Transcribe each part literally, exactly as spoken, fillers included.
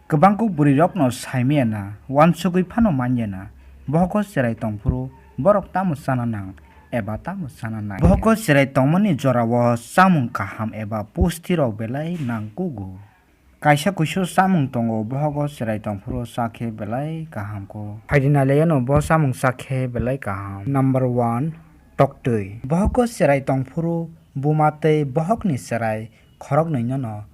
Kwbangkuk bwrwirokno saimaya na, uansugwi phano manya na, bohogo cherai tongphuru borok tamo chana nang eba tamo chana nang. Bohogo cherai tongmani jorao chamung kaham eba pusti rok belai nangkugo. Kaisa kuisu chamung tongo, bohogo cherai tongphuru chakhe belai kaham kho. Phaidi nailaiano bo chamung chakhe belai kaham. Number one, toktwi. Bohogo cherai tongphuru buma tei bohokni cherai khoroknwino no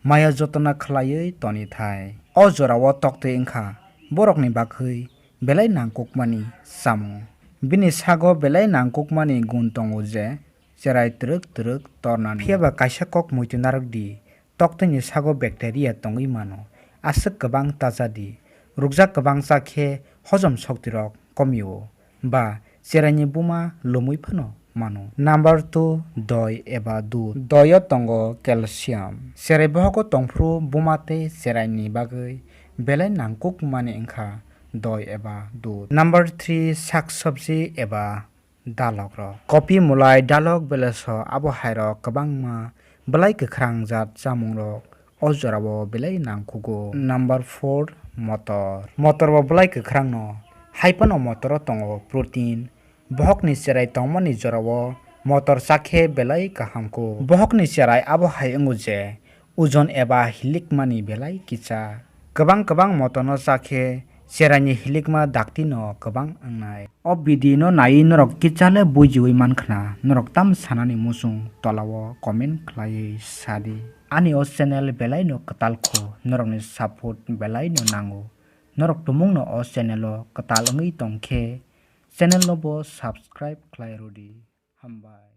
maya jotona khlaiwi toni thai. O jorao toktwi wngkha borokni bagwi belai nangkukmani chamung. Bini sago belai nangkukmani gun tongo je cherai twrwk twrwk tornani. Phiyaba kaisa kok muitu narwk di, toktwini sago bacteria tongwi mano, aswk kwbang ta cha di, rukjak kwbang cha khe hojom soktirok komio, ba cheraini buma lumwi phano mano. Number two, doi eba dud. Doio tongo calcium. Cherai bohogo tongphuru buma tei cheraini bagwi belai nangkukmani wngkha doi eba dud. Number three, sak sabji eba dalok rok. Kopi, mulai, dalok, beleso abo hairok kwbangma belai kwkhrang jat chamung rok o jorao belai nangkukgo. Number four, motor. Motor bo belai kwkhrang no, hai phano motor o tongo protein. Bohokni cherai tongmani jorao motor chakhe belai kaham kho. Bohokni cherai abo hai wngo je ojon eba hilikmani belai kicha. Kwbang kwbang motorno chakhe cheraini hilikma daktino kwbang wngnai. O video no naiwi norok kichale bujiwi mankhna, norok tam sanani muchung tolao comment khlaiwi sadi. Ani o channel belaino kwtal kho, norokni support belaino nango. Norok tumungno o channel o kwtal wngwi tongkhe, channel no bo subscribe khlai rwdi. Hambai.